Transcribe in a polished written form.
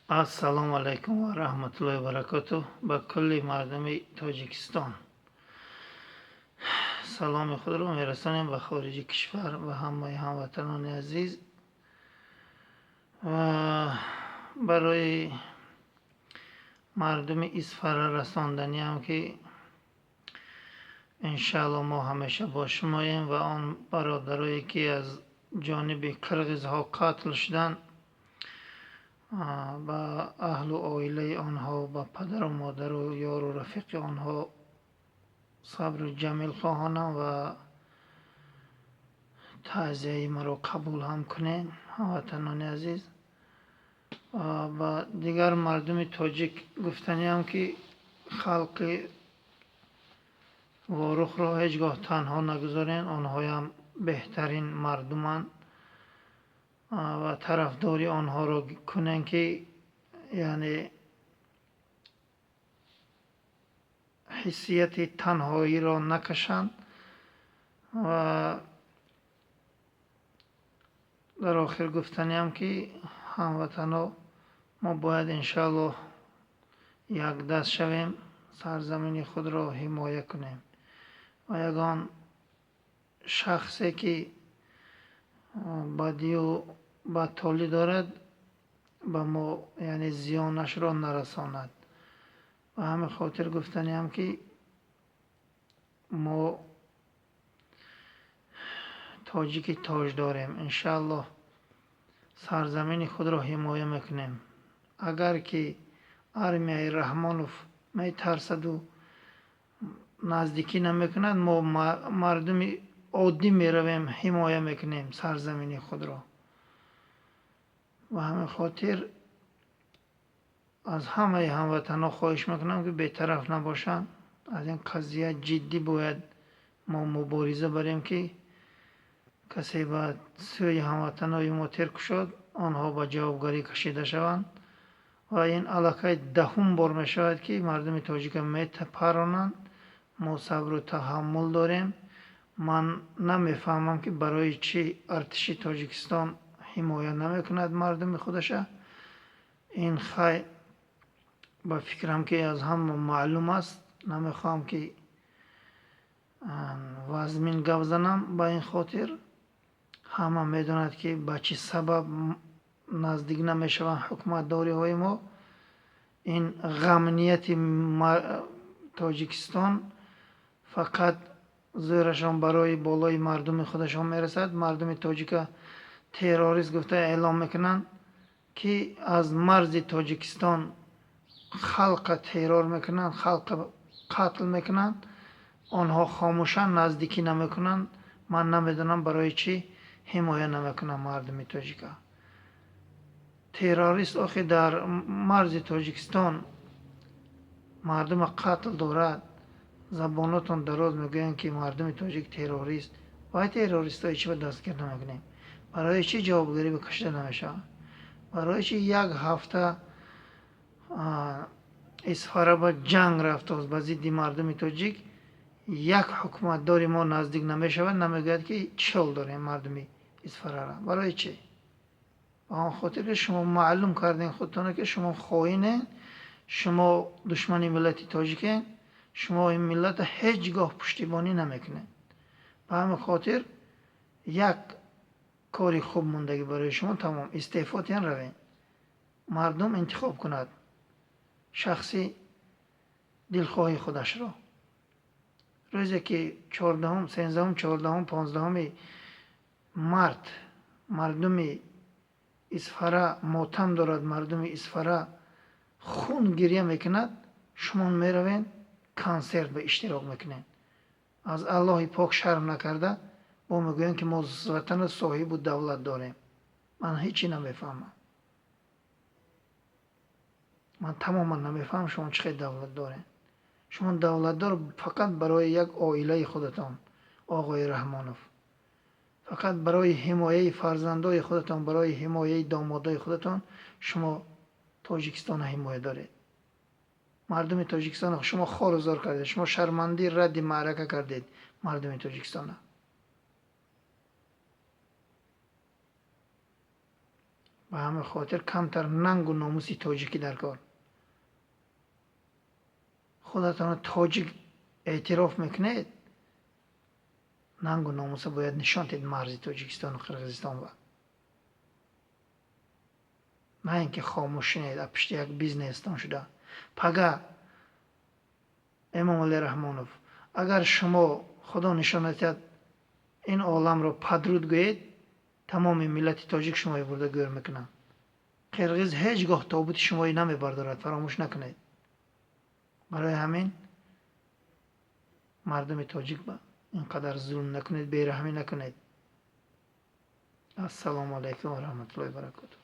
Ассалому алайкум ва раҳматуллоҳи ва баракотуҳ ба кулли мардуми Тоҷикистон. Саломи худро мерасонем ба хориҷи кишвар, ба ҳамаи ҳамватанони азиз ва барои мардуми Исфара расонданиам, ки иншаалло мо ҳамеша бо шумоем ва он бародарое, ки аз ҷониби қирғизҳо қатл шуданд, ба аҳлу оилаи онҳо, ба падару модару ёру рафиқи онҳо сабру ҷамил хоҳонам ва таъзияи маро қабул ҳам кунед, ҳамватанони азиз. Ба дигар мардуми тоҷик гуфтаниам, ки халқи Ворухро ҳеҷ гоҳ танҳо нагузорен, онҳоям беҳтарин мардуманд ва тарафдори онҳоро кунен, ки яъне ҳиссияти танҳоиро накашанд. Ва дар охир гуфтаниам, ки ҳамватано, мо бояд иншааллоҳ якдаст шавем, сарзамини худро ҳимоя кунем ва ягон шахсе, ки бадию бадтолӣ дорад, ба мо яъне зиёнашро нарасонад. Ба ҳамин хотир гуфтаниам, ки мо тоҷики тоҷ дорем, иншааллоҳ сарзамини худро ҳимоя мекунем. Агар ки армияи Раҳмонов метарсаду наздикӣ намекунад, мо мардуми оддӣ меравем, ҳимоя мекунем сарзамини худро. Ба ҳамин хотир аз ҳамаи ҳамватанҳо хоҳиш мекунам, ки бетараф набошанд. Аз ин қазия ҷиддӣ бояд мо мубориза барем, ки касе ба сӯи ҳамватанои мо тир кушод, онҳо ба ҷавобгарӣ кашида шаванд. Ва ин аллакай 10-ум бор мешавад, ки мардуми тоҷика метапаронанд. Мо сабру таҳаммул дорем. Ман намефаҳмам, ки барои чӣ артиши Тоҷикистон ҳимоя намекунад мардуми худаша. Ин хай ба фикрам, ки аз ҳама маълум аст. Намехоҳам, ки вазмин гап занам. Ба ин хотир ҳама медонад, ки ба чӣ сабаб наздик намешаванд ҳукуматдориҳои мо. Ин ғамнияти Тоҷикистон фақат зӯрашон барои болои мардуми худашон мерасад. Мардуми тоҷика террорист гуфта эълон мекунанд, ки аз марзи Тоҷикистон халқа террор мекунанд, халқа қатл мекунанд. Онҳо хомӯшанд, наздикӣ намекунанд. Ман намедонам, барои чӣ ҳимоя намекунанд мардуми тоҷика. Террорист охи дар марзи Тоҷикистон мардума қатл дорад. Забонотон дароз, мегӯянд, ки мардуми тоҷик террорист. Вай террористҳои чӣ ба дастгир намекунем? Барои чӣ ҷавобгарӣ ба кашида намешаванд? Барои чӣ як ҳафта Исфара ба ҷанг рафтааст ба зидди мардуми тоҷик, як ҳукуматдори мо наздик намешавад, намегӯяд, ки чӣ ҳол дорем мардуми Исфарара? Барои чӣ? Ба он хотир, ки шумо маълум кардем худтона, ки шумо хоинен, шумо душмани миллати тоҷикен, шумо ин миллата ҳеҷ гоҳ пуштибонӣ намекунед. Ба ҳамин хотир як кори хуб мондагӣ барои шумо, тамом, истеъфотиян, равем, мардум интихоб кунад шахси дилхоҳи худашро. Рӯзе ки 14-ум, 13-ум, 14-ум, 15-уми март мардуми Исфара мотам дорад, мардуми Исфара хун гиря мекунад, шумо меравен, консерт ба иштирок мекунед. Аз Аллоҳи пок шарм накарда бо мегӯем, ки мо ватану соҳибу давлат дорем. Ман ҳечи намефаҳмам, ман тамоман намефаҳмам, шумо чӣ хел давлат доред. Шумо давлатдор фақат барои як оилаи худатон, оғои Раҳмонов, фақат барои ҳимояи фарзандои худатон, барои ҳимояи домодои худатон шумо Тоҷикистонро ҳимоя доред. Мардуми Тоҷикистонро шумо хору зор кардед, шумо шармандӣ радди маърака кардед мардуми Тоҷикистонро. Ба ҳамин хотир камтар нангу номуси тоҷикӣ дар кор. Худатонро тоҷик эътироф мекунед, нангу номуса бояд нишон диҳед марзи Тоҷикистону Қирғизистон ба, на ин ки хомӯш шинед, аз пишти як бизнестон шуда. Пага, Эмомалӣ Раҳмонов, агар шумо, Худо нишон надиҳад, ин оламро падруд гӯед, тамоми миллати тоҷик шуморо бурда гӯр мекунанд. Қирғиз ҳеҷ гоҳ тобути шуморо намебардорад, фаромӯш накунед. Барои ҳамин мардуми тоҷик ба ин қадар зулм накунед, бераҳмӣ накунед. Ассалому алайкум ва раҳматуллоҳи баракотуҳ.